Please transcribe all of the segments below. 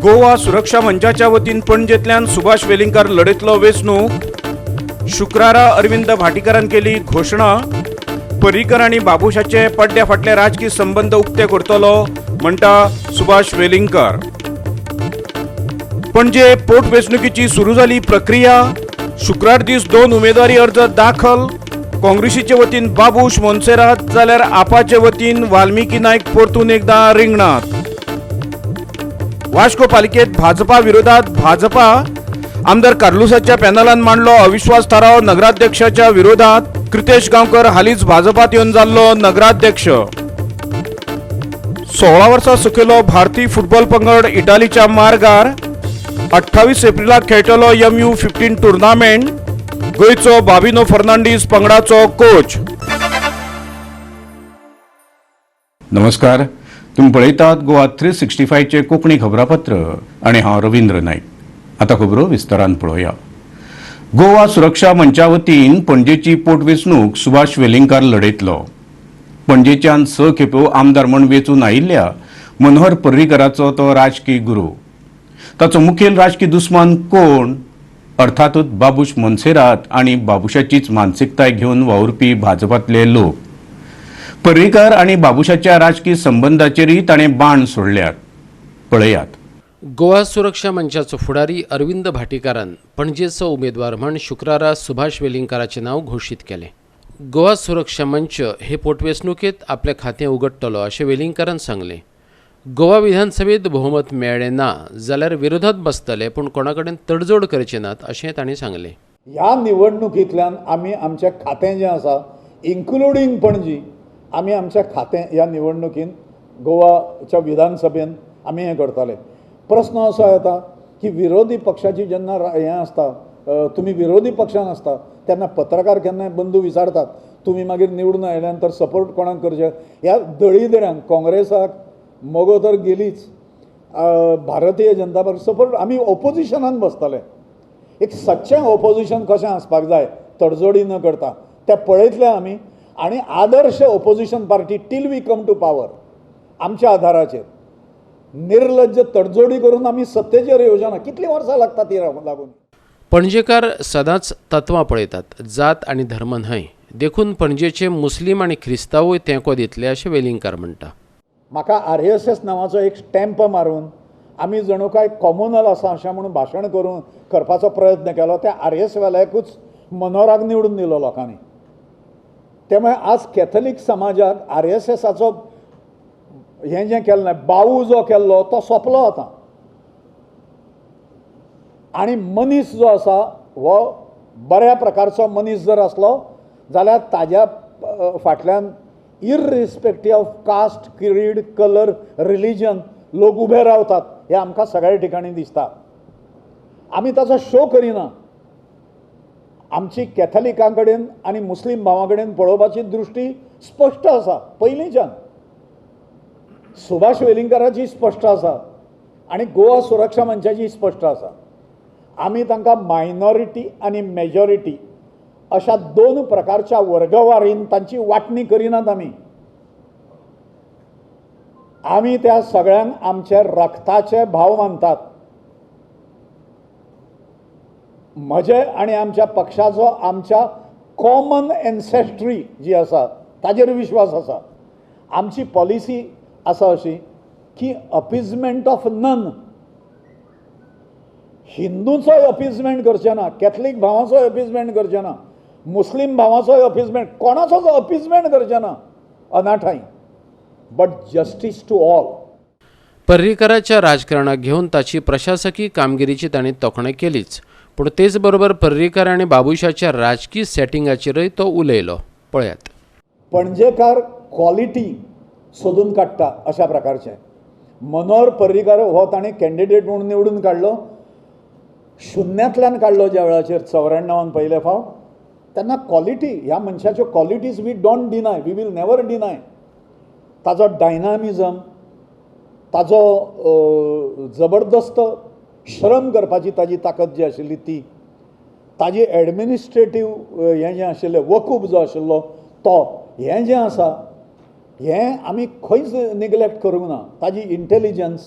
गोवा सुरक्षा मंचाच्या वतीन पणजेंतल्यान सुभाष वेलिंगकार लढयतलो वेंचणूक. शुक्रारा अरविंद भाटीकारान केली घोशणा. पर्रीकर आनी बाबूशाचे पड्ड्या फाटले राजकी संबंद उक्ते करतलो म्हणटा सुभाष वेलिंगकार. पणजे पोटवेंचणुकीची सुरू जाली प्रक्रिया. शुक्रार दीस 2 उमेदवारी अर्ज दाखल. काँग्रेसीचे वतीन बाबूश मोन्सेरात जाल्यार आपाचे वतीन वाल्मिकी नायक परतून एकदा रिंगणात. वास्को पालिकेत भाजपा विरोधात भाजपा. आमदार कार्लुसाच्या पॅनलान मांडलो अविश्वास थाराव नगराध्यक्षाच्या विरोधात. क्रितेश गांवकर हालींच भाजपात येवन जाल्लो नगराध्यक्ष. 16 वर्सां सकयलो भारतीय फुटबॉल पंगड इटालीच्या मार्गार. 28 एप्रिलाक खेळटलो MU 15 tournament. गोंयचो बाबिनो फर्नांडीस पंगडाचो कोच. नमस्कार, तुम्ही पळयतात गोवा 365चे कोंकणी खबरापत्र आनी हांव रवींद्र नायक. आतां खबरो विस्तारान पळोवया. गोवा सुरक्षा मंचा वतीन पणजेची पोटवेंचणूक सुभाष वेलिंगकार लढयतलो. पणजेच्यान 6 खेपो आमदार म्हूण वेंचून आयिल्ल्या मनोहर पर्रीकराचो तो राजकी गुरू. ताचो मुखेल राजकी दुस्मान कोण? अर्थातूच बाबूश मोन्सेरात आनी बाबूशाचीच मानसिकताय घेवन वावुरपी भाजपांतले लोक. पर्रीकर आनी बाबूशाच्या राजकी संबंदाचेरय ताणें बाण सोडल्यात. पळयात. गोवा सुरक्षा मंचाचो फुडारी अरविंद भाटीकारान पणजेचो उमेदवार म्हण शुक्रारा सुभाष वेलिंगकाराचें नांव घोशीत केलें. गोवा सुरक्षा मंच हे पोटवेंचणुकेंत आपलें खातें उगडटलो अशें वेलिंगकारान सांगलें. गोवा विधानसभेत बहुमत मेळ्ळें ना जाल्यार विरोधात बसतले, पूण कोणा कडेन तडजोड करचे नात अशें तांणी सांगलें. ह्या निवडणुकींतल्यान आमी आमचें खातें जें आसा, इन्क्लुडींग पणजी, आमी आमचें खातें ह्या निवडणुकीन गोवाच्या विधानसभेन आमी हें करतले. प्रस्न असो येता की विरोधी पक्षाची जेन्ना हें आसता, तुमी विरोधी पक्षान आसता तेन्ना पत्रकार केन्नाय बंधू विचारतात, तुमी मागीर निवडून आयल्या नंतर सपोर्ट कोणाक करचें? ह्या दळिद्र्यांक, काँग्रेसाक, मगो तर गेलीच, भारतीय जनता पार्टी सपोर्ट. आमी ओपोजिशनान बसतले. एक सच्चें ओपोजिशन कशें आसपाक जाय, तडजोडी न करता, तें पळयतले आमी. आनी आदर्श opposition party till we come to power. आमच्या आधाराचेर निर्लज्ज तडजोडी करून आमी सत्तेचेर येवचे ना. कितलीं वर्सां लागता ती लागून. पणजेकार सदांच तत्वां पळयतात, जात आनी धर्म न्हय. देखून पणजेचे मुस्लीम आनी क्रिस्तांवूय तेंको दितले अशें वेलिंगकार म्हणटा. म्हाका RSS नांवाचो एक स्टॅम्प मारून आमी जणू काय कॉम्युनल आसा अशें म्हणून भाशण करून करपाचो प्रयत्न केलो. त्या RS वाल्याकूच मनोहराक निवडून दिलो लोकांनी. त्यामुळे आज कॅथलीक समाजाक RSSाचो हें जें केल्लें, बाऊ जो केल्लो तो सोंपलो आतां. आनी मनीस जो आसा हो बऱ्या प्रकारचो मनीस जर आसलो जाल्यार ताज्या फाटल्यान irrespective of caste, creed, colour, religion लोक उबे रावतात हें आमकां सगळ्या ठिकाणी दिसता. आमी ताचो शो करिना. आमची कॅथलिकां कडेन आनी मुस्लीम भावां कडेन पळोवपाची दृश्टी स्पश्ट आसा पयलींच्यान. सुभाष वेलिंगकाराची स्पश्ट आसा आनी गोवा सुरक्षा मंचाची स्पश्ट आसा. आमी तांकां मायनॉरिटी आनी मेजॉरिटी अशा 2 प्रकारच्या वर्गवारीन तांची वांटणी करिनात. आमी आमी त्या सगळ्यांक आमचे रक्ताचे भाव मानतात. म्हजे आनी आमच्या पक्षाचो आमच्या कॉमन एन्सेस्ट्री जी आसा ताजेर विश्वास आसा. आमची पॉलिसी आसा अशी की अपिजमेंट ऑफ नन. हिंदूचोय अपिजमेंट करचें ना, कॅथलीक भावांचोय अपिजमेंट करचें ना, मुस्लीम भावांचोय अपिजमेंट, कोणाचोच अपिजमेंट करचें ना अनाठाई, बट जस्टीस टू ऑल. पर्रीकराच्या राजकारणाक घेवन ताची प्रशासकी कामगिरीची तांणी तोखणाय केलीच, पूण तेच बरोबर पर्रीकर आनी बाबूशाच्या राजकी सेटिंगाचेरय तो उलयलो. पळयात. पणजेकार क्वॉलिटी सोदून काडटा अशा प्रकारचें. मनोहर पर्रीकार हो ताणें कॅन्डिडेट म्हणून निवडून काडलो, शुन्यांतल्यान काडलो ज्या वेळाचेर 94 पयले फावट, तेन्ना क्वॉलिटी ह्या मनशाच्यो qualities we don't deny, we will never deny. ताजो डायनामिजम, ताजो जबरदस्त श्रम करपाची ताजी ताकद जी आशिल्ली ती, ताजी एडमिनिस्ट्रेटीव हें जें आशिल्लें, वकूब जो आशिल्लो तो, हें जें आसा हें आमी खंयच निग्लेक्ट करूंक ना. ताजी इंटेलिजन्स,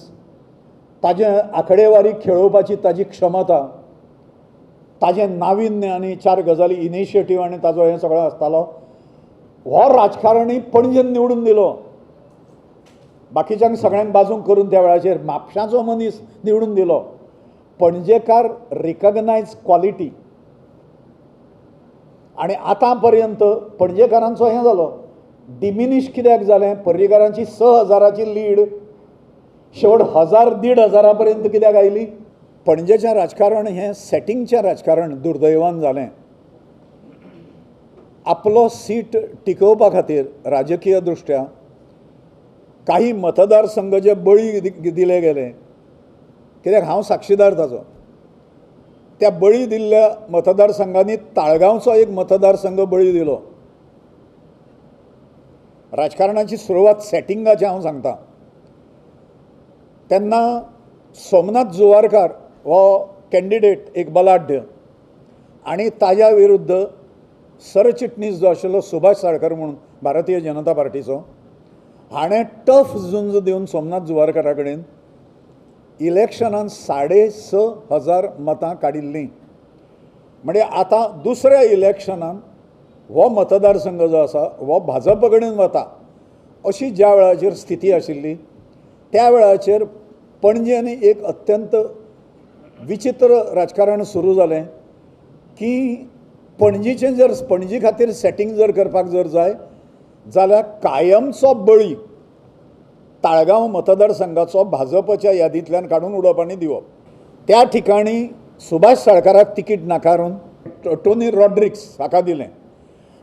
ताजें आंकडेवारी खेळोवपाची ताजी क्षमता, ताजें नाविन्य आनी चार गजाली इनिशिएटीव आनी ताजो हें सगळें आसतालो. हो राजकारणी पणजेन निवडून दिलो, बाकीच्यांक सगळ्यांक बाजूंक करून त्या वेळाचेर म्हापशाचो मनीस निवडून दिलो. पणजेकार रिकगनायज क्वॉलिटी आनी आतां पर्यंत पणजेकारांचो हें जालो डिमिनीश. कित्याक जालें? पर्रीकारांची 6,000 लीड शेवट 1,000 1,500 पर्यंत कित्याक आयली? पणजेचें राजकारण हें सेटिंगचें राजकारण दुर्दैवान जालें. आपलो सीट टिकोवपा खातीर राजकीय दृश्ट्या काही मतदारसंघ जे बळी दिले गेले, कित्याक हांव साक्षीदार ताजो, त्या बळी दिल्ल्या मतदारसंघांनी ताळगांवचो एक मतदारसंघ बळी दिलो. राजकारणाची सुरवात सेटिंगाची हांव सांगता. तेन्ना सोमनाथ जुवारकार हो कॅन्डिडेट एक बलाढ्य आनी ताज्या विरुद्ध सरचिटणीस जो आशिल्लो सुभाष साळकर म्हणून भारतीय जनता पार्टीचो, हाणें टफ झुंज दिवन सोमनाथ जुवारकारा कडेन इलेक्शनान 6,500 मतां काडिल्लीं. म्हणजे आतां दुसऱ्या इलेक्शनान हो मतदारसंघ जो आसा हो भाजप कडेन वता अशी ज्या वेळाचेर स्थिती आशिल्ली त्या वेळाचेर पणजेन एक अत्यंत विचित्र राजकारण सुरू जालें की पणजीचें जर पणजी खातीर सेटिंग जर करपाक जर जाय जाल्यार कायमचो बळी ताळगांव मतदारसंघाचो भाजपच्या यादींतल्यान काडून उडोवप आनी दिवप. त्या ठिकाणी सुभाष साळकाराक तिकीट नाकारून टोनी रॉड्रिक्स हाका दिलें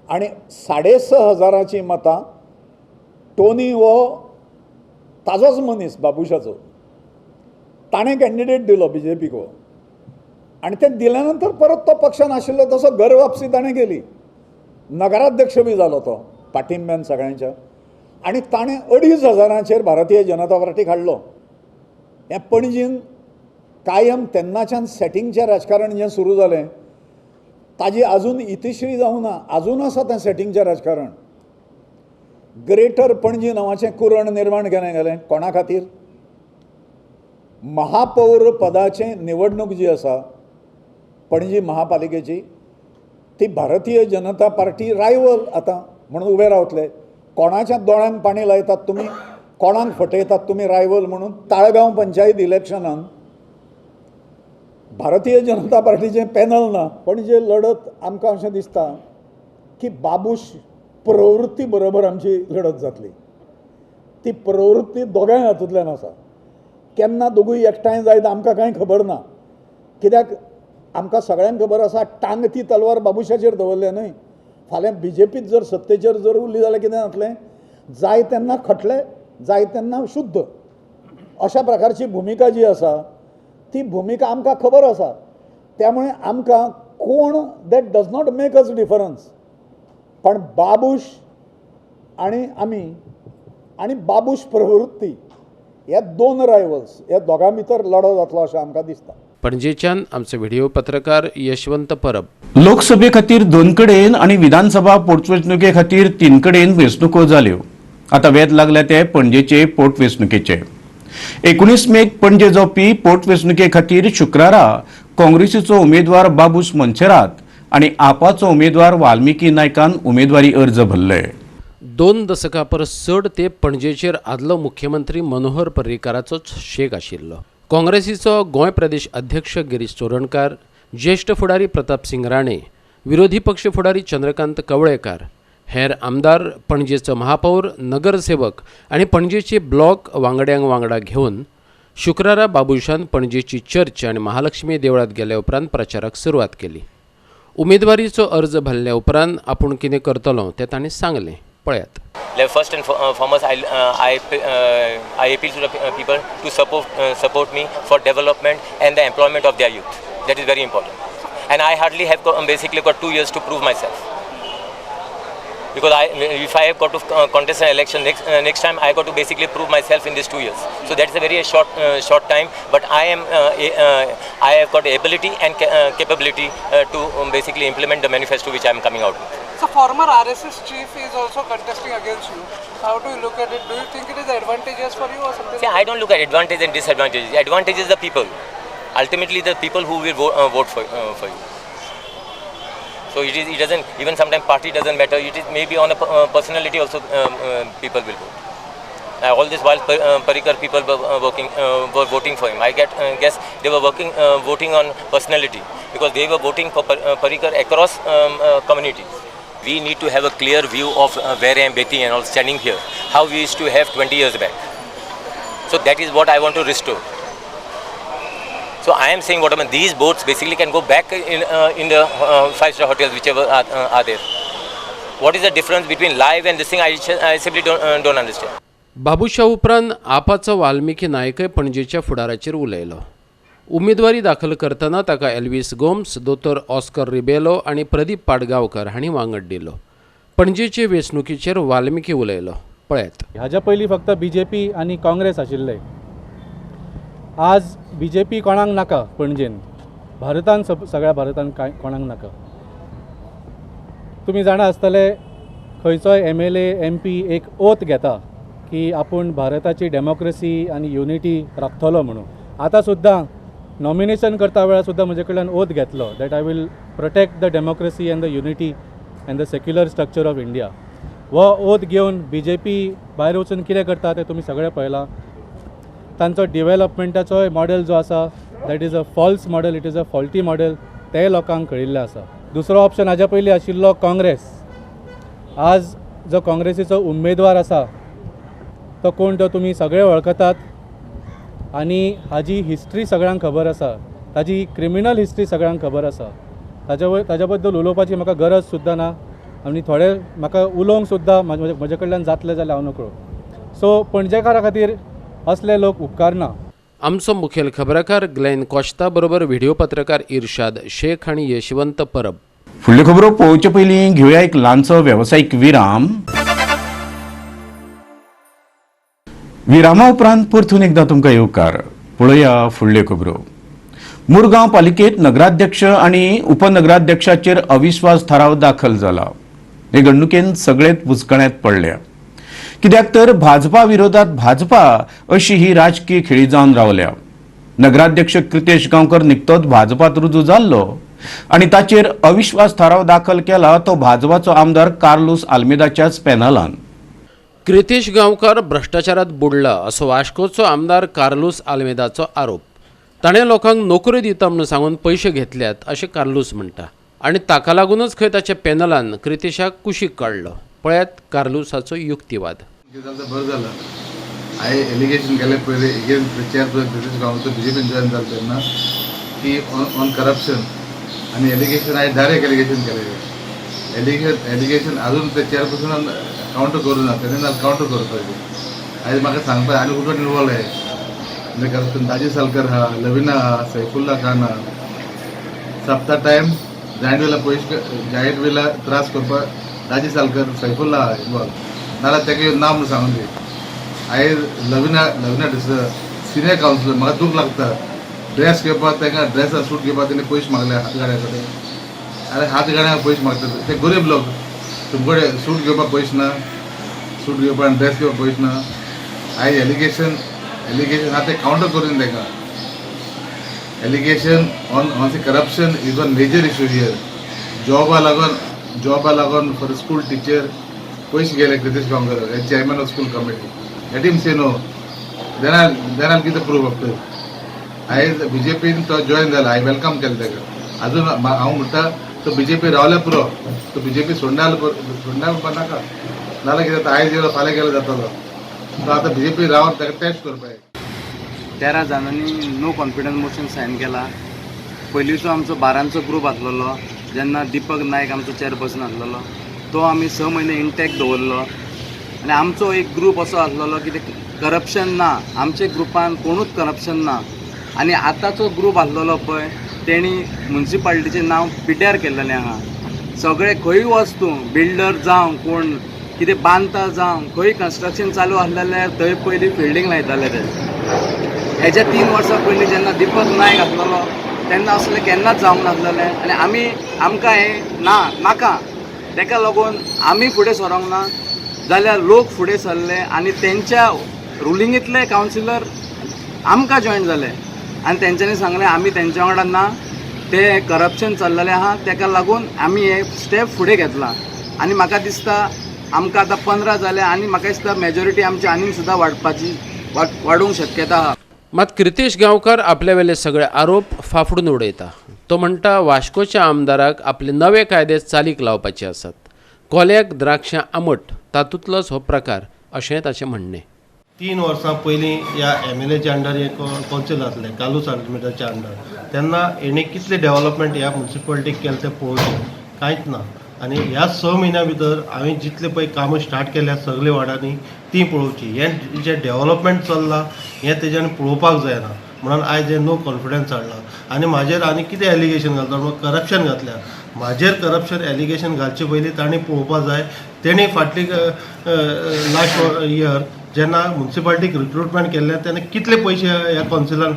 आनी 6,500 मतां टोनी हो ताजोच मनीस बाबुशाचो, ताणें कॅन्डिडेट दिलो बीजेपीक हो, आनी तें दिल्या नंतर परत तो पक्षान आशिल्लो तसो घर वापसी ताणें केली. नगराध्यक्ष बी जालो तो पाठिंब्यान सगळ्यांच्या, आनी ताणें 2,500 भारतीय जनता पार्टीक हाडलो. हें पणजीन कायम तेन्नाच्यान सेटिंगचें राजकारण जें सुरू जालें ताजी आजून इतिश्री जावंक ना, आजून आसा तें सेटिंगचें राजकारण. ग्रेटर पणजी नांवाचें कुरण निर्माण केलें गेलें कोणा खातीर? महापौर पदाचें निवडणूक जी आसा पणजी महापालिकेची ती भारतीय जनता पार्टी रायवल आतां म्हणून उबे रावतले. कोणाच्या दोळ्यांक पाणी लायतात तुमी, कोणाक फटयतात तुमी रायवल म्हणून? ताळगांव पंचायत इलेक्शनान भारतीय जनता पार्टीचें पॅनल ना. पणजे लढत आमकां अशें दिसता की बाबूश प्रवृत्ती बरोबर आमची लढत जातली. ती प्रवृत्ती दोगांय हातूंतल्यान आसा. केन्ना दोगूय एकठांय जायत आमकां कांय खबर ना, कित्याक आमकां सगळ्यांक खबर आसा टांगती तलवार बाबुशाचेर दवरल्या न्हय. फाल्यां बीजेपीत जर सत्तेचेर जर उरली जाल्यार कितें जातलें? जाय तेन्ना खटले, जाय तेन्ना शुद्ध, अशा प्रकारची भुमिका जी आसा ती भुमिका आमकां खबर आसा. त्यामुळे आमकां कोण that does not make us difference. पण बाबूश आनी आमी आनी बाबूश प्रवृत्ती ह्या दोन रायवल्स ह्या दोगां भितर लढो जातलो अशें आमकां दिसता. पणजेच्यान आमचे व्हिडिओ पत्रकार यशवंत परब. लोकसभे खातीर 2 कडेन आनी विधानसभा पोटवेंचणुके खातीर 3 कडेन वेंचणुको जाल्यो. आतां वेध लागल्या ते पणजेचे पोटवेंचणुकेचे. 19 मेक पणजे जावपी पोटवेंचणुके खातीर शुक्रारा काँग्रेसीचो उमेदवार बाबूश मोन्सेरात आनी आपाचो उमेदवार वाल्मिकी नायकान उमेदवारी अर्ज भरले. 2 दशकां परस चड ते पणजेचेर आदलो मुख्यमंत्री मनोहर पर्रीकाराचोच शेक आशिल्लो. काँग्रेसीचो गोंय प्रदेश अध्यक्ष गिरीश चोडणकार, ज्येश्ठ फुडारी प्रताप सिंग राणे, विरोधी पक्ष फुडारी चंद्रकांत कवळेकार, हेर आमदार, पणजेचो महापौर, नगरसेवक आनी पणजेचे ब्लॉक वांगड्यांक वांगडा घेवन शुक्रारा बाबूशान पणजेची चर्च आनी महालक्ष्मी देवळांत गेल्या उपरांत प्रचाराक सुरवात केली. उमेदवारीचो अर्ज भरल्या उपरांत आपूण कितें करतलो तें तांणी सांगलें, पळयात. First and foremost, I appeal to the people to support me for development and the employment of their youth. That is very important. And I hardly have basically got 2 years to prove myself. Because if I have got to contest an election next time, I got to basically prove myself in these 2 years. So that is a very short time. But I have got ability and capability to basically implement the manifesto which I am coming out with. So former RSS chief is also contesting against you. How do you look at it? Do you think it is advantageous for you or something? See, I don't look at advantage and disadvantages. Advantage is the people. Ultimately, the people who will vote for you. So it doesn't, even sometimes party doesn't matter. It is maybe on a personality also, people will vote. All this while Parrikar people were voting for him. I guess they were voting on personality, because they were voting for Parrikar across communities. We need to have a clear view of where I am Beti and all standing here, how we used to have 20 years back. So that is what I want to restore. So I am saying whatever these boats basically can go back in the 5-star hotels, whichever are there. What is the difference between live and this thing? I simply don't understand. Babusha उपरांत आपाचो वाल्मिकी नायकय पणजेच्या फुडाराचेर उलयलो. उमेदवारी दाखल करतना ताका Elvis Gomes, दोतोर Oscar Rebelo आनी प्रदीप पाडगांवकर हांणी वांगड दिलो. पणजेचे वेंचणुकेचेर वाल्मिकी उलयलो. पळयात. हाज्या पयलीं फक्त बीजेपी आनी काँग्रेस आशिल्ले. आज बीजेपी कोणाक नाका पणजेन, भारतान, सगळ्या भारतान कांय कोणाक नाका. तुमी जाणा आसतले खंयचोय एमएलए एमपी एक ओथ घेता की आपूण भारताची डेमोक्रेसी आनी युनिटी राखतलो म्हणून. आतां सुद्दां नॉमिनेशन करता वेळार सुद्दां म्हजे कडल्यान ओथ घेतलो that I will protect the democracy and the unity and the secular structure of India. हो ओथ घेवन बीजेपी भायर वचून कितें करता तें तुमी सगळें पळयलां. तांचो डिवेलपमेंटाचोय मॉडेल जो आसा that is a false model, it is a faulty model, तेंय लोकांक कळिल्लें आसा. दुसरो ऑप्शन हाज्या पयलीं आशिल्लो काँग्रेस. आज जो काँग्रेसीचो उमेदवार आसा तो कोण तो तुमी सगळे वळखतात आनी हाजी हिस्ट्री सगळ्यांक खबर आसा, ताजी क्रिमिनल हिस्ट्री सगळ्यांक खबर आसा. ताज्या बद्दल उलोवपाची म्हाका गरज सुद्दां ना आनी थोडे म्हाका उलोवंक सुद्दां म्हजे कडल्यान जातलें जाल्यार हांव नकळो. सो पणजेकारा खातीर असले लोक उपकारना. आमचो मुखेल खबराकार ग्लॅन कॉश्ता बरोबर व्हिडिओ पत्रकार इर्शाद शेख आनी यशवंत परब. फुडल्यो खबरो पळोवचे पयलीं घेवया एक ल्हानसो वेवसायीक विराम. विरामा उपरांत परतून एकदां तुमकां येवकार. पळोवया फुडल्यो खबरो. मुरगांव पालिकेंत नगराध्यक्ष आनी उपनगराध्यक्षाचेर अविश्वास थाराव दाखल जाला. हे घडणुकेन सगळेच बुचकण्यात पडल्या, कित्याक तर भाजपा विरोधात भाजपा अशी ही राजकीय खेळी जावन रावल्या. नगराध्यक्ष क्रितेश गांवकर निकतोच भाजपात रुजू जाल्लो आनी ताचेर अविश्वास थाराव दाखल केला तो भाजपाचो आमदार कार्लूस आल्मेदाच्याच पॅनलान. क्रितेश गांवकर भ्रश्टाचारात बुडला असो वास्कोचो आमदार कार्लूस आल्मेदाचो आरोप. ताणें लोकांक नोकऱ्यो दिता म्हणून सांगून पयशे घेतल्यात अशें कार्लूस म्हणटा आनी ताका लागूनच खंय ताच्या पॅनलान क्रितेशाक कुशीक काडलो. पळयात कार्लूसाचो युक्तिवाद. बरें जालां हांवें एलिगेशन केलें पयलीं against chairperson Kritesh Gaonkar बीजेपीन join जालें तेन्ना की ऑन करप्शन आनी एलिगेशन हांवें डायरेक्ट एलिगेशन केलें. एलिगेशन अजून ते चेअरपर्सनान कावंटर करूं ना, तेन्ना कावंटर करपाचें. आयज म्हाका सांगता आनी कुठे इनवॉल्व आहे म्हणजे करप्शन. दाजी सालकर आहा, लविना आहा, सैफुल्ला खान आहा. सप्ता टायम जायंट विला पयशे जायंट विला त्रास करपाक दाजी सालकर सैफुल्ला आहा इनवॉल्व. नाल्यार तेका ना म्हणून सांगून दी. आयज लविना लविना डिसोजा सिनियर कावन्सिलर, म्हाका दूख लागता. ड्रेस घेवपाक तांकां ड्रेसा सूट घेवपाक तेणी पयशे मागले हात गाड्या कडेन. आरे हात गाड्यांक पयशे मागतात ते गरीब लोक, तुमचे कडेन सूट घेवपाक पयशे ना, सूट घेवपाक आनी ड्रेस घेवपाक पयशे ना. आयज एलिगेशन एलिगेशन आहा ते कावंटर करून तांकां. Allegation on the corruption is one major issue here. जॉबा लागून फॉर स्कूल टिचर पयशे गेले Kritesh Gaonkar as chairman of school committee. Let him say no, then I'll give the proof after. आयज बीजेपीन तो join जाला, हांवें welcome केलें ताका. अजून हांव म्हणटा तो बीजेपी रावल्यार पुरो, तो बीजेपी सोडणार सोडणार म्हणपाक नाका, नाल्यार कितें जाता आयज गेलो फाल्यां गेलो जातलो. तो आतां बीजेपी रावन ताका टेस्ट करपाक. 13 जाणांनी नो कॉन्फिडन्स मोशन सायन केला. पयलींचो आमचो 12चो ग्रूप आसलेलो, जेन्ना दीपक नायक आमचो चेअरपर्सन आसलेलो तो आमी 6 म्हयने इंटॅक्ट दवरलो. आनी आमचो एक ग्रूप असो आसलेलो की ते करप्शन ना, आमचे ग्रुपान कोणूच करप्शन ना. आनी आतांचो ग्रूप आसलेलो पळय तेणी मुन्सिपाल्टीचें नांव पिड्ड्यार केल्लेलें आहा. सगळे खंय वच तूं, बिल्डर जावं कोण कितें बांदता जावं, खंय कन्स्ट्रक्शन चालू आसलें जाल्यार थंय पयलीं फिल्डींग लायताले ते. हेज्या 3 वर्सां पयलीं जेन्ना दीपक नायक आसलेलो तेन्ना असलें केन्नाच जावंक नासलेलें. आनी आमी आमकां हें ना नाका. तेका लागून आमी फुडें सरोंक ना जाल्यार लोक फुडें सरले आनी तेंच्या रुलिंगेंतले कावन्सिलर आमकां जॉयन जाले आनी तेंच्यांनी सांगलें आमी तेंच्या वांगडा ना, ते करप्शन चल्लेलें आहा, तेका लागून आमी हे स्टेप फुडें घेतला. आनी म्हाका दिसता आमकां आतां 15 जाले आनी म्हाका दिसता मेजॉरिटी आमची आनीक सुद्दां वाडपाची वाडूंक शक्यता आहा. मात क्रितेश गांवकार आपल्या वेले सगळे आरोप फाफडून उडयता. तो म्हणटा वास्कोच्या आमदाराक आपले नवे कायदे चालीक लावपाचे आसात. कोल्याक द्राक्षां आमट तातूंतलोच हो प्रकार अशें ताचें म्हणणें. 3 वर्सां पयलीं ह्या एमएलएच्या अंडर हे कौन्सिल आसलें, कार्लूस आल्मेदाच्या अंडर, तेन्ना हेणी कितलें डेव्हलपमेंट ह्या मुन्सिपालिटीक केलें तें पळोवचें, कांयच ना. आनी ह्या 6 म्हयन्या भितर हांवें जितले पळय कामां स्टार्ट केल्या सगळे वार्डांनी तीं पळोवची. हें जें डेव्हलपमेंट चल्लां हें तेज्यान पळोवपाक जायना म्हणून आयज हें नो कॉन्फिडन्स हाडला. आनी म्हाजेर आनी कितें एलिगेशन घालता म्हणून करप्शन घातल्या. म्हाजेर करप्शन एलिगेशन घालचे पयलीं तांणी पळोवपाक जाय तेणी फाटली लास्ट इयर जेन्ना मुन्सिपालिटीक रिक्रुटमेंट केल्लें तेन्ना कितले पयशे ह्या कौन्सिलान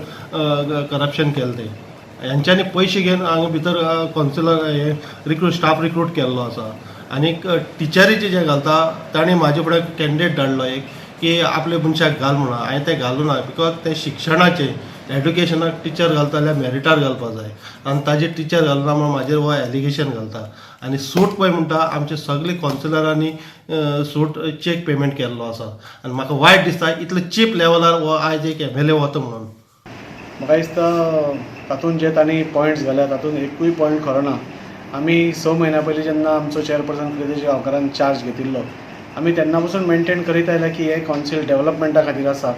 करप्शन केलें तें हेंच्यांनी पयशे घेवन हांगा भितर कौन्सिलर हे रिक्रूट स्टाफ रिक्रूट केल्लो आसा. आनीक टिचरीचे जे घालता तांणी म्हाजे फुडें कॅन्डिडेट धाडलो एक की आपले मनशाक घाल म्हणून, हांवें तें घालूं ना because तें शिक्षणाचें एड्युकेशनाक टिचर घालता जाल्यार मेरिटार घालपाक जाय आनी ताजेर टिचर घालना म्हणून म्हाजेर हो एलिगेशन घालता. आनी सूट पळय म्हणटा आमचे सगळे कौन्सिलरांनी सूट चॅक पेमेंट केल्लो आसा आनी म्हाका वायट दिसता इतले चीप लेवलार हो आयज एक एमएलए वता म्हणून. म्हाका दिसता तातूंत जे तांणी पॉयंट्स घाल्या तातूंत एकूय पॉयंट खरो ना. आमी 6 म्हयन्या पयलीं जेन्ना आमचो चेअरपर्सन क्रितेश गांवकारान चार्ज घेतिल्लो आमी तेन्ना पसून मेनटेन करीत आयल्या की हें कौन्सिल डेव्हलपमेंटा खातीर आसा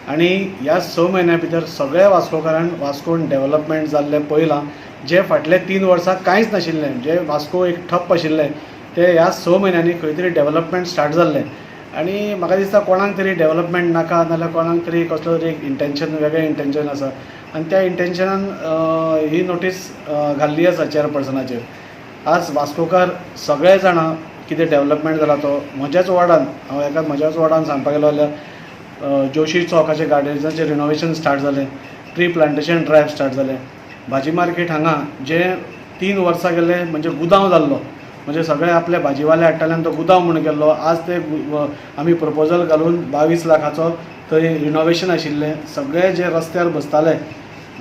आनी ह्या 6 म्हयन्या भितर सगळ्या वास्कोकारान वास्कोन डेव्हलपमेंट जाल्लें पळयलां. जे फाटले 3 वर्सां कांयच नाशिल्लें, जे वास्को एक ठप्प आशिल्लें ते ह्या 6 म्हयन्यांनी खंय तरी डेव्हलपमेंट स्टार्ट जाल्लें. आनी म्हाका दिसता कोणाक तरी डेव्हलपमेंट नाका नाजाल्यार कोणाक तरी कसलो तरी एक इंटेंशन, वेगळें इंटेंशन आसा आनी त्या इंटेंशनान ही नोटीस घाल्ली आसा चेअरपर्सनाचेर. आज वास्कोकार सगळे जाणां कितें डेव्हलपमेंट जाला तो म्हज्याच वॉर्डान, हांव एका म्हज्याच वॉर्डान सांगपाक गेलो जाल्यार जोशी चौकाचे गार्डन्साचें रिनोवेशन स्टार्ट जालें, ट्री प्लांटेशन ड्रायव्ह स्टार्ट जालें, भाजी मार्केट हांगा जे 3 वर्सां गेले म्हणजे गुदांव जाल्लो, म्हणजे सगळे आपले भाजीवाले हाडटाले आनी तो गुदांव म्हूण केल्लो, आज ते आमी प्रपोजल घालून 22 लाखाचो थंय रिनोवेशन आशिल्लें. सगळे जे रस्त्यार बसताले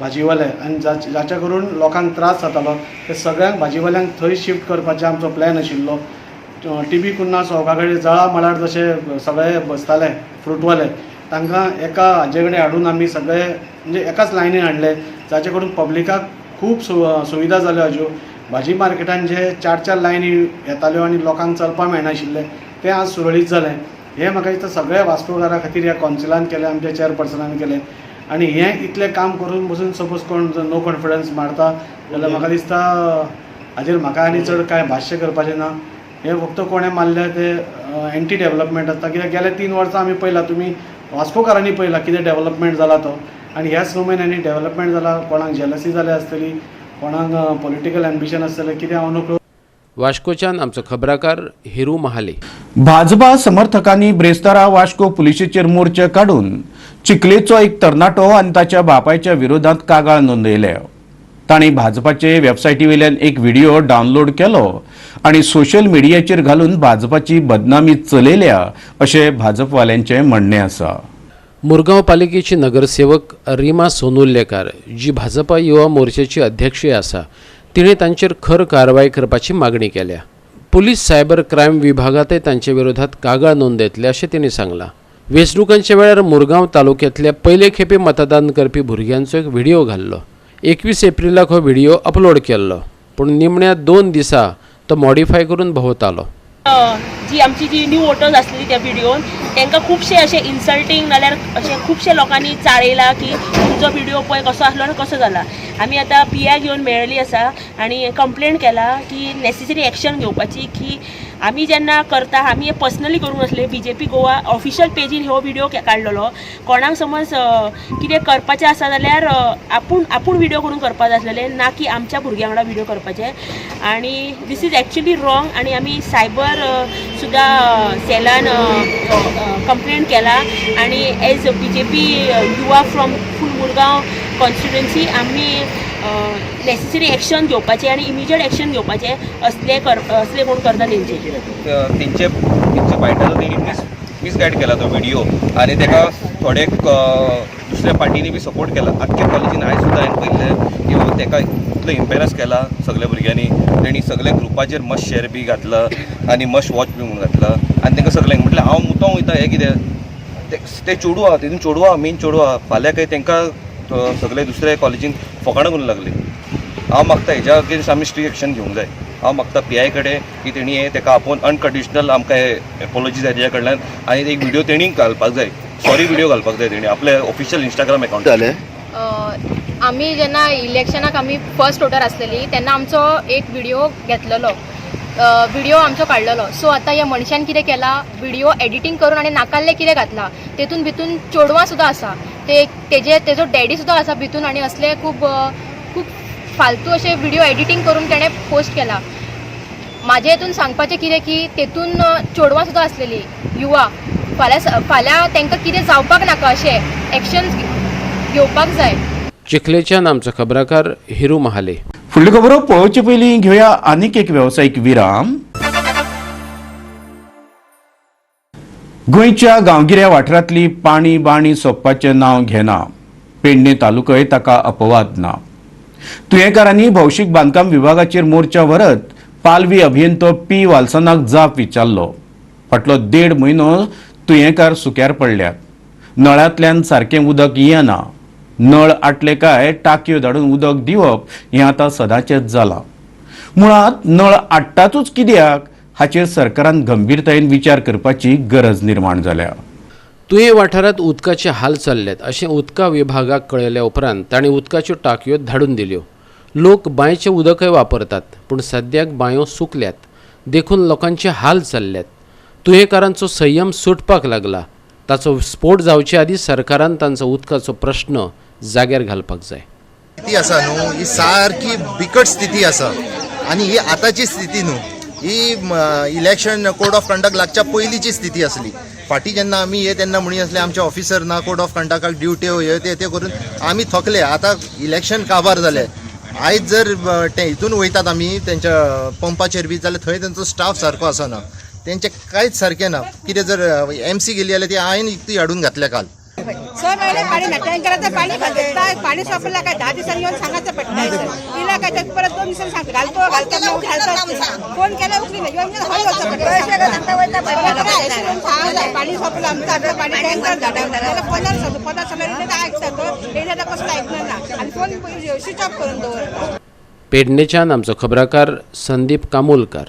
भाजीवाले आनी जाचे करून लोकांक त्रास जातालो ते सगळ्यांक भाजीवाल्यांक थंय शिफ्ट करपाचें आमचो प्लॅन आशिल्लो. टीबी कुन्ना चौका कडेन जळा मळार जशे सगळे बसताले फ्रुटवाले तांकां एका हाजे कडेन हाडून आमी सगळे म्हणजे एकाच लायनीन हाडले, जाचे करून पब्लिकाक खूब सुविधा जाल्यो. हाज्यो भाजी मार्केटान जे 4-4 लायनी येताल्यो आनी लोकांक चलपाक मेळनाशिल्लें तें आज सुरळीत जालें. हें म्हाका दिसता सगळ्या वास्कोकारां खातीर ह्या कौन्सिलान केलें, आमच्या चेअरपर्सनान केलें. आनी हें इतलें काम करून बसून सपोज कोण जर नो कॉन्फिडन्स मारता जाल्यार म्हाका दिसता हाजेर म्हाका आनी चड कांय भाश्य करपाचें ना. हें फक्त कोणें मारलें तें एंटी डेव्हलपमेंट आसता, कित्याक गेले 3 वर्सां आमी पळयलां, तुमी वास्कोकारांनी पळयलां कितें डेव्हलपमेंट जाला तो आनी ह्या 6 म्हयन्यांनी डेव्हलपमेंट जाला. कोणाक जेलसी जाल्या आसतली, कोणाक पॉलिटिकल एम्बिशन आसतलें, कितें हांव नकळो. वास्कोच्यान आमचो खबराकार हिरू महाले. भाजपा समर्थकांनी ब्रेस्तारा वास्को पुलिशेचेर मोर्चा काडून चिखलेचो एक तरणाटो आनी ताच्या बापायच्या विरोधात कागाळ नोंदयल्या. तांणी भाजपाचे वेबसायटी वयल्यान एक व्हिडिओ डावनलोड केलो आनी सोशल मिडियाचेर घालून भाजपाची बदनामी चलयल्या अशें भाजपवाल्यांचें म्हणणें आसा. मुरगांव पालिकेची नगरसेवक रिमा सोनुल्लेकार जी भाजपा युवा मोर्चाची अध्यक्ष आसा तिणें तांचेर खर कारवाय करपाची मागणी केल्या. पुलीस सायबर क्रायम विभागांतय तांचे विरोधात कागाळ नोंदयतले अशें तिणें सांगलां. वेंचणुकांच्या वेळार मुरगांव तालुक्यांतल्या पयले खेपे मतदान करपी भुरग्यांचो एक व्हिडिओ घाल्लो. 21 एप्रिलाक हो व्हिडिओ अपलोड केल्लो पूण निमण्या 2 दिसा तो मॉडिफाय करून भोंवतालो. जी आमची जी न्यू वोटर्स आसली त्या व्हिडियोन तांकां खुबशे अशे इन्सल्टींग नाल्यार अशें खुबशे लोकांनी चाळयला की तुमचो व्हिडिओ पळय कसो आसलो आनी कसो जाला. आमी आतां पी I घेवन मेळ्ळी आसा आनी कंप्लेन केला की नेसेसरी एक्शन घेवपाची की आमी जेन्ना करता आमी हें पर्सनली करूंक नासले. B J P Goa official पेजीर हो व्हिडिओ काडलेलो. कोणाक समज कितें करपाचें आसा जाल्यार आपूण आपूण व्हिडिओ करून करपाक जाय आसलेलें, ना की आमच्या भुरग्यां वांगडा व्हिडिओ करपाचें. आनी दीस is actually wrong. आनी आमी सायबर सुद्दां सेलान कंप्लेन केला आनी as B J P Yuva from full Murgaon constituency आमी नेसेसरी एक्शन घेवपाचें आनी इमिजिएट एक्शन घेवपाचें असले असले कोण करता तेंचेर. तेंचे तेंचे बायटाचो तेणी मिसगायड केला तो व्हिडिओ आनी तेका थोडे दुसऱ्या पार्टीनी बी सपोर्ट केला. आख्ख्या कॉलेजीन आयज सुद्दां हांवें पळयल्लें की बाबा तेका इतलो एम्बेरस केला सगल्या भुरग्यांनी. तेणी सगल्या ग्रुपाचेर मस्ट शेर बी घातला आनी मस्ट वॉच बी म्हणून घातला आनी तेंका सगल्यांक म्हटल्यार हांव मुतोंक वयता हें कितें ते चेडूं आहा तितून चेडूं आहा मेन चेडूं आहा फाल्यां खंय तेंकां सगळे दुसऱ्या कॉलेजीन फकाणां करूंक लागली. हांव मागता हेज्या अगेन्स्ट आमी स्ट्रीक एक्शन घेवंक जाय. हांव मागता पी I कडेन की तेणी हें तेका आपोवन अनकंडिशनल आमकां एपोलॉजी जाय तेज्या कडल्यान आनी एक व्हिडियो तेणी घालपाक जाय, सॉरी व्हिडियो घालपाक जाय तेणी आपल्या ऑफिशियल इंस्टाग्राम अकाउंट. जालें आमी जेन्ना इलेक्शनाक आमी फर्स्ट वोटर आसलेली तेन्ना आमचो एक व्हिडियो घेतलेलो, व्हिडियो आमचो काडलेलो. सो आतां ह्या मनशान कितें केलां, व्हिडियो एडिटींग करून आनी नाकाल्लें कितें घातलां, तेतून भितून चेडवां सुद्दां आसा, ते तेजे तेजो डॅडी सुद्दां आसा भितून आनी असले खूब खूब फालतू अशे व्हिडियो एडिटींग करून तेणें पोस्ट केला. म्हाजे हितून सांगपाचें कितें की तेतून चेडवां सुद्दां आसलेली युवा, फाल्यां फाल्यां तांकां कितें जावपाक नाका अशें एक्शन घेवपाक जाय. चिखलेच्यान आमचो खबराकार हिरू महाले. फुडली खबरो पळोवचे पयलीं घेवया आनीक एक वेवसायीक विराम. गोंयच्या गांवगिऱ्या वाठारांतली पाणी बाणी सोंपपाचें नांव घेना. पेडणे तालुकोय ताका अपवाद ना. तुयेंकारांनी भौशीक बांदकाम विभागाचेर मोर्चा व्हरत पालवी अभियंतो पी वालसनाक जाप विचारलो. फाटलो 1.5 म्हयनो तुयेंकार सुक्यार पडल्यात. नळांतल्यान सारकें उदक येना. नळ आटले काय टाकयो धाडून उदक दिवप हें आतां सदांचेंच जालां. मुळांत नळ आट्टातूच कित्याक हाचेर सरकारान गंभीरतायेन विचार करपाची गरज निर्माण जाल्या. तुयें वाठारांत उदकाचे हाल चल्ल्यात अशें उदका विभागाक कळयल्या उपरांत तांणी उदकाच्यो टाकयो धाडून दिल्यो. लोक बांयचें उदकय वापरतात पूण सद्याक बांयो सुकल्यात देखून लोकांचे हाल चल्ल्यात. तुयेंकारांचो संयम सुटपाक लागला. ताचो स्फोट जावचे आदीं सरकारान तांचो उदकाचो प्रश्न जाग्यार घालपाक जाय. स्थिती आसा न्हू ही सारकी बिकट स्थिती आसा आनी ही आतांची स्थिती न्हू, ही इलेक्शन कोड ऑफ कंडक्ट लागच्या पयलींची स्थिती आसली. फाटीं जेन्ना आमी ये तेन्ना म्हणी आसले आमचे ऑफिसर ना कोड ऑफ कंडक्टाक ड्युट्यो हे ते ते करून आमी थकले. आतां इलेक्शन काबार जालें. आयज जर ते हितून वयतात आमी तेंच्या पंपाचेर बी जाल्यार थंय तेंचो स्टाफ सारको आसना, तेंचें कांयच सारकें ना. कितें जर एमसी गेली जाल्यार ती आयन ती हाडून घातल्या काल. 6 महिने पाणी नाही, टँकराचं पाणी घालतात, पाणी संपलं काय 10 दिवसांनी येऊन सांगायचं पडतं. तिला काय परत 2 दिवसांनी सांगतो घालतो घालतो घालतो, फोन केला उचली नाही, येऊन हळू पडतं. पाणी संपलं आमचं, आता पाणी टँकर झालं, फोनार सांगतो, फोनार सांगल्यार ऐकतात, येण्याला कसं ऐकणार ना आणि फोन स्विच ऑफ करून दवरतात. पेडणेच्यान आमचो खबराकार संदीप कामोलकर.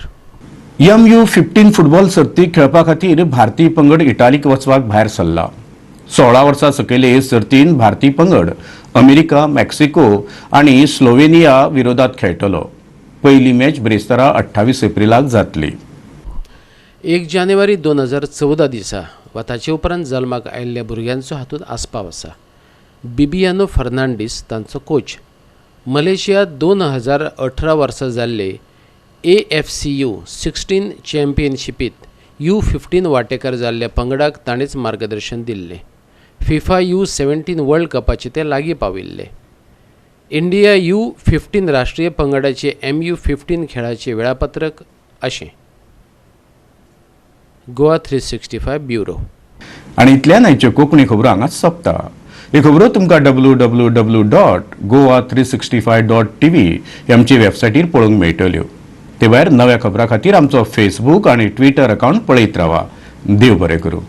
MU-15 football सर्ती खेळपा खातीर भारतीय पंगड इटालीक वचपाक भायर सरला. 16 वर्सां सकयले हे सर्तीन भारतीय पंगड अमेरिका, मेक्सिको आनी स्लोवेनिया विरोधात खेळटलो. पयली मॅच ब्रेस्तारा 28 एप्रिलाक जातली. 1 जानेवारी 2014 दिसा वा ताचे उपरांत जल्माक आयिल्ल्या भुरग्यांचो हातूंत आस्पाव आसा. बिबियानो फर्नांडीस तांचो कोच. मलेशिया 2018 वर्सा जाल्ले AFC U16 चॅम्पियनशिपीत U15 वांटेकार जाल्ल्या पंगडाक ताणेंच मार्गदर्शन दिल्लें. फिफा U17 world कपाचे ते लागीं पाविल्ले. इंडिया U15 राष्ट्रीय पंगडाचे MU-15 खेळाचे वेळापत्रक अशें. गोवा 365 ब्युरो. आनी इतल्यान आयच्यो कोंकणी खबरो हांगाच सोंपता. ह्यो खबरो तुमकां www.goa365.tv हे आमचे वेबसायटीर पळोवंक मेळटल्यो. ते भायर नव्या खबरां खातीर आमचो फेसबूक आनी ट्विटर अकाउंट पळयत रावा. देव बरें करूं.